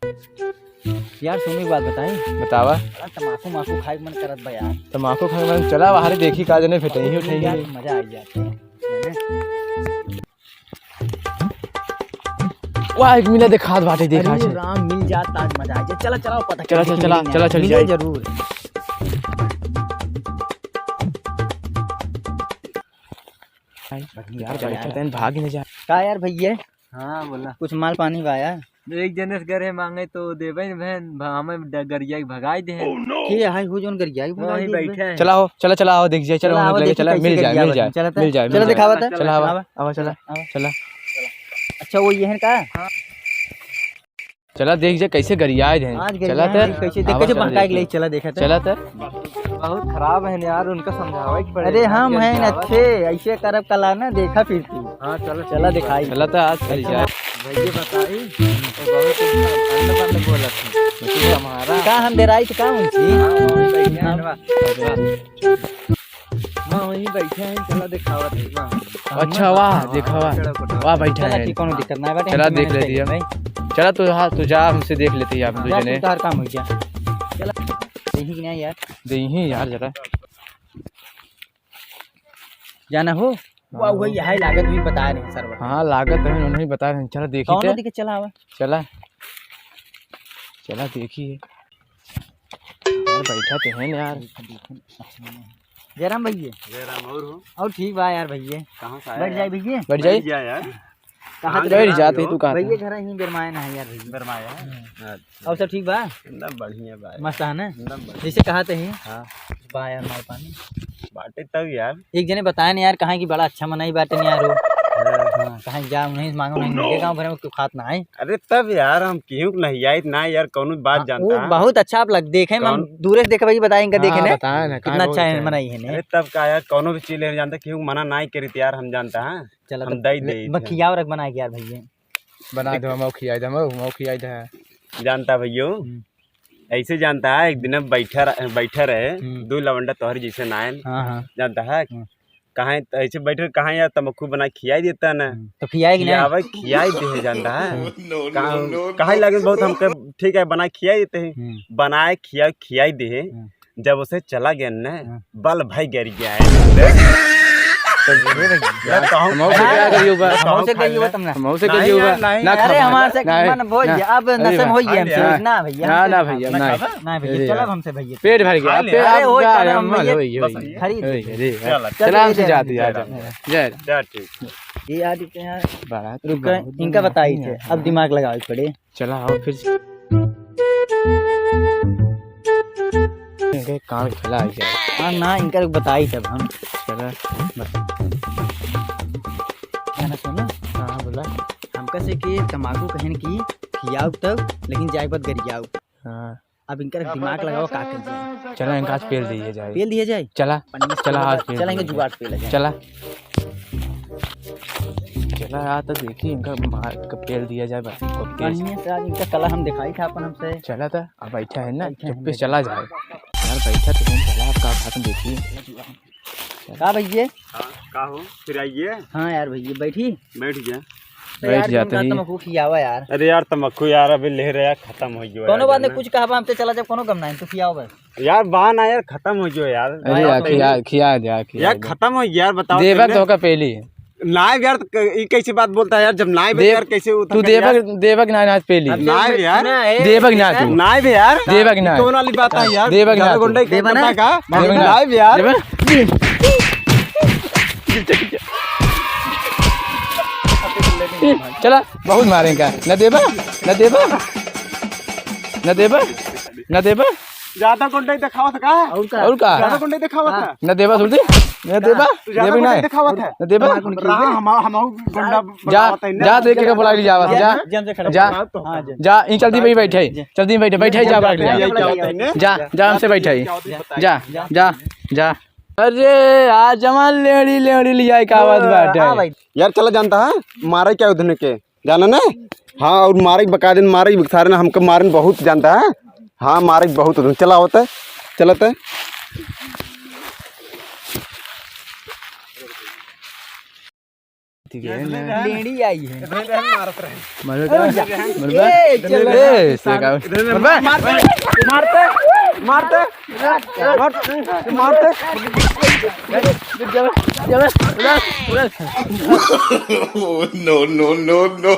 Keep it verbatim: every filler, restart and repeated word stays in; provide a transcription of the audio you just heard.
यार, सुनो, एक बात बताई। बतावा। बड़ा तमाकू माकू खाए के मन करत बा यार। तमाकू खाए के मन, चला बाहर देखी का जने भेटई ही उठई यार, ही। मजा आ जाता है। वाह, एक मिला देखात बाटे, देखा अरे छे। राम, मिल जात आज मजा आ जाए। चला, चला, पता चला, चल, चला, चला, चल, मिले जाए। जरूर। यार, बढ़िया बैठा यार। तन भाग ही नहीं जा। का यार भैया? हाँ, बोला। कुछ माल पानी बा यार? एक जने से घरे मांगे तो देबे न बहन, भ-, हमें ड-, गरिया के भगाई दे। के हाय हो जोन गरिया के भगाई वहीं दे बे? बैठे हैं। चला हो, चला, चला आओ, देख जाए, चलो, चला हम आओ, लोग लगे, देखी चला, कैसे मिल जाए, गरिया मिल बा। जाए, चला त। मिल जाए, चला मिल जाए। दिखावा त। चला, चला, आवा, आवा, चला, आवा। चला। अच्छा, वो ये है का? चला देख जे कैसे गरियाए हैं। आज चला गरियाए त। हैं, कैसे देख, आवा, कैसे चला बहकाए के देख। ले, चला देखा त। चला त। बहुत खराब है यार, उनका समझावे के पड़ेगा अरे हम यार, हैं समझावा। अच्छे, ऐसे करब कला ना, देखा फिर तू। हाँ, चलो, चला ठीक बा। दिखाई। चला त आज अच्छा। गरियाए। भैया बताई, तो बहुत अंड बंड बोलत है। लेकिन हमारा का हम डेराई त का उनसे? हाँ, वहीं बैठे हैं, हाँ। वाह। वाह, वहीं बैठे हैं, चला दिखावत है, वाह। अच्छा, वाह, वाह, देखा, वाह। चलो, पटाओ। वाह, बैठा चला, है। ठीक, कोनो दिक्कत ना बाटे, चला, हम देख तो लेती है। भाई। चला, तू, हाँ, तू जा, हमसे देख लेती है आप दू जा, जने। तू तोहार काम हो गया। चला। देही कि नहीं यार? देही यार, जरा। जाना हो? वाह, हाँ। वही है, लागत भी बता रहे हैं, सर। हाँ, लागत है, उन्हें बता रहे हैं। चला, देखी कौन ते। दिखे, चला, आवा। चला। चला, देखी है। यार, बैठा तो है ना यार। जयराम भैया। जयराम, और हो? और ठीक बा यार भैया। कहाँ से आया बैठ जाए यार? भैया। बैठ जाए। बैठ जा यार। कहाँ कहाँ से बैठ जाते हो? तू कहाँ भैया से? घर ही गरमाए ना है यार भैया। गरमाया है? हम्म। अच्छा। और सब ठीक बा? एकदम बढ़िया बा। मस्त है ना? एकदम बढ़िया। जैसे कहा थे ही। हाँ। बा यार माल पानी। बाटे तब यार। एक जने बताए ना यार, कहाँ की बड़ा अच्छा मनई बाटे ना यार हो। हाँ। हाँ, कहाँ जा उन्हें मांगो नहीं मिले, गाँव भर में क्यों खात ना है। अरे तब यार, हम केहू के नहीं आइत ना यार, कौनो बात हाँ, जानता वो है। बहुत अच्छा आप लग, देखे में हम कौन? दूरे से देखे भाई, बताए इनका देखे हाँ, ने। बताए ना, कितना कहाँ अच्छा बहुत है, अच्छा है। मनाई है ने। अरे तब का यार, कौनो भी चीज ले जानता, केहू मना नहीं करी यार, हम जानता है। चला हम तो दई ले, देई थे। खियाव रख बनाए के यार भैया। बना दो, हम खियाई दे, हम खियाई दे। जानता भैया, हम्म। ऐसे जानता है, एक दिन बैठा रह-, बैठा रहे, हम्म। दो लवंडा तोहरी जैसे नायल। हाँ, हाँ। जानता है? हम्म। कहाँ त-, ऐसे बैठे, कहाँ यार तम्बाकू बना के खियाई देता ना। हम्म, तो खियाए कि नहीं? खियावे, खियाई दे, जानता है? हाँ। कहाँ, कहाँ लगे बहुत हमके, ठीक है, बना के खियाई देते हैं। हम्म। बनाए, खिया, खियाई दे। हम्म। जब उसे चला गया ना, हाँ। बल भाई गिर गया है। तो ये भैया, यार, तो हम हमसे क्या करियो बा? तो हम हमसे करियो बा तुमने? हमसे नहीं करियो यार, बा? नहीं ना यार। अरे खाबा। हमारे से नहीं, मन बोल ना। गया, अब अरे नशे में भाई, होई गया हमसे। ना भैया। ना, ना भैया, ना नहीं। खाबा? नहीं भैया, अरे चला यार। हमसे भैया। पेट भर गया। खा ले। अरे, अरे, ओए, अरे, हम अरे, ये होई, होई। बस ये। खरीद अरे, ले। अरे, चल, चल, चला, हमसे ये जाती ले, यार, ले। जा। जा। जा, ठीक। ये यार, इनका रुक गए, बहुत इनका बढ़िया बताई है। थे, अब दिमाग लगावे पड़े। चला, आओ फिर। इनके कान खेला आ जाए। हाँ, ना, इनका रुक बताई तब हम। चला, बता। गाना सुनो। हाँ, बोला। हमका से कि तमाकू कहन की खियाऊ तब, लेकिन जाए के बाद गरियाऊ। हाँ। अब इनकर दिमाग लगाओ, का कइल जाए? चला, इनका आज पेल दिए जाए। पेल दिए जाए? चला, पन्नी से चला, पेल आज जाए। पेल चला, इनका दिए जुगाड़ जाए। पेल जाए। चला। चला, आज तो देखी, इनका मार के पेल दिया जाए, बस। ओके। बढ़िया से आज इनका कला हम दिखाई था अपन हमसे। चला था, अब बैठा है ना, बैठा है चुप्पे ना। चला जाए। यार, बैठा तो नहीं, चला, अब का खाते देखी। का भैया? हाँ, का हो? फिर आइए। हाँ यार भैया, बैठी। बैठ गया। तो बैठ यार, जाते तुम ही। तम्बाकू खियावा यार। अरे यार, तम्बाकू यार, अभी ले रहे यार, खत्म हो गया कौनो यार, बात नहीं, जाना। कुछ कहबा हमसे, चला जब, कौनो गम ना है, तू खियाओ बस। यार, बा ना यार, खत्म हो गया यार। अरे यार, खिया, खिया दे यार, खिया यार, दे। खत्म हो गया यार, बताओ देवक तुमने। तो का पहली। ना यार, तो क-, ई कैसी बात बोलता है यार, जब ना देव-, यार, कैसे उतर तू गया देवक, यार? देवक ना, ना पहली। अब ना देव यार। सुना है, देवक ना तू। ना यार। देवक ना। कौन वाली बात है यार? देवक ना ज्यादा तू। गुंडई देवा ना? करता का? देवक ना। ना यार। देवक। चला, बहुत मारेगा। न देबा, न देबा, न देबा, न देबा। ज्यादा गुंडई दिखावत का? और का? और का? ज्यादा गुंडई दिखावत का? न देबा, सुन दे। न देबा, तू ज्यादा देबे गुंडई नहीं। दिखावत है। न देबा। रहा, हम, हम गुंडा जा, बनावत है ना। जा, देख के बुला ली, जा, जा, जा, जा, जा। हाँ, जा। जा, ई जल्दी में बैठे, जल्दी में बैठे, बैठे, जा, जा, बुला ली, जा, जा। जा, जा, हमसे बैठे। जा, जा, जा, जा। अरे, आज जमा लेड़ी, लेड़ी लिया, का बात बात है? हाँ भाई। यार, चला जानता है, मारे क्या उधने के? जाना ना? हाँ, और मारे बका दिन, मारे सारे ना हमको मारन बहुत जानता है। हाँ, मारे बहुत उधने। चला होता है, चलता है। ठीक है ना? लेडी आई है। मारो का? मरबा? ए, चल। ए, से का? मरबा? मारते, मारते, मारते, मारते, मारते। Oh, no, no, no, no.